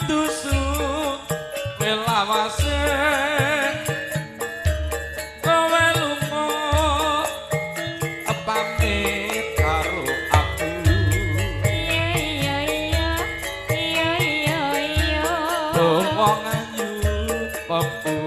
Kudu suwe lawase kowe lunga pamit karo aku. Iya iya iya iya iya iya. Wong ayu pembunuh.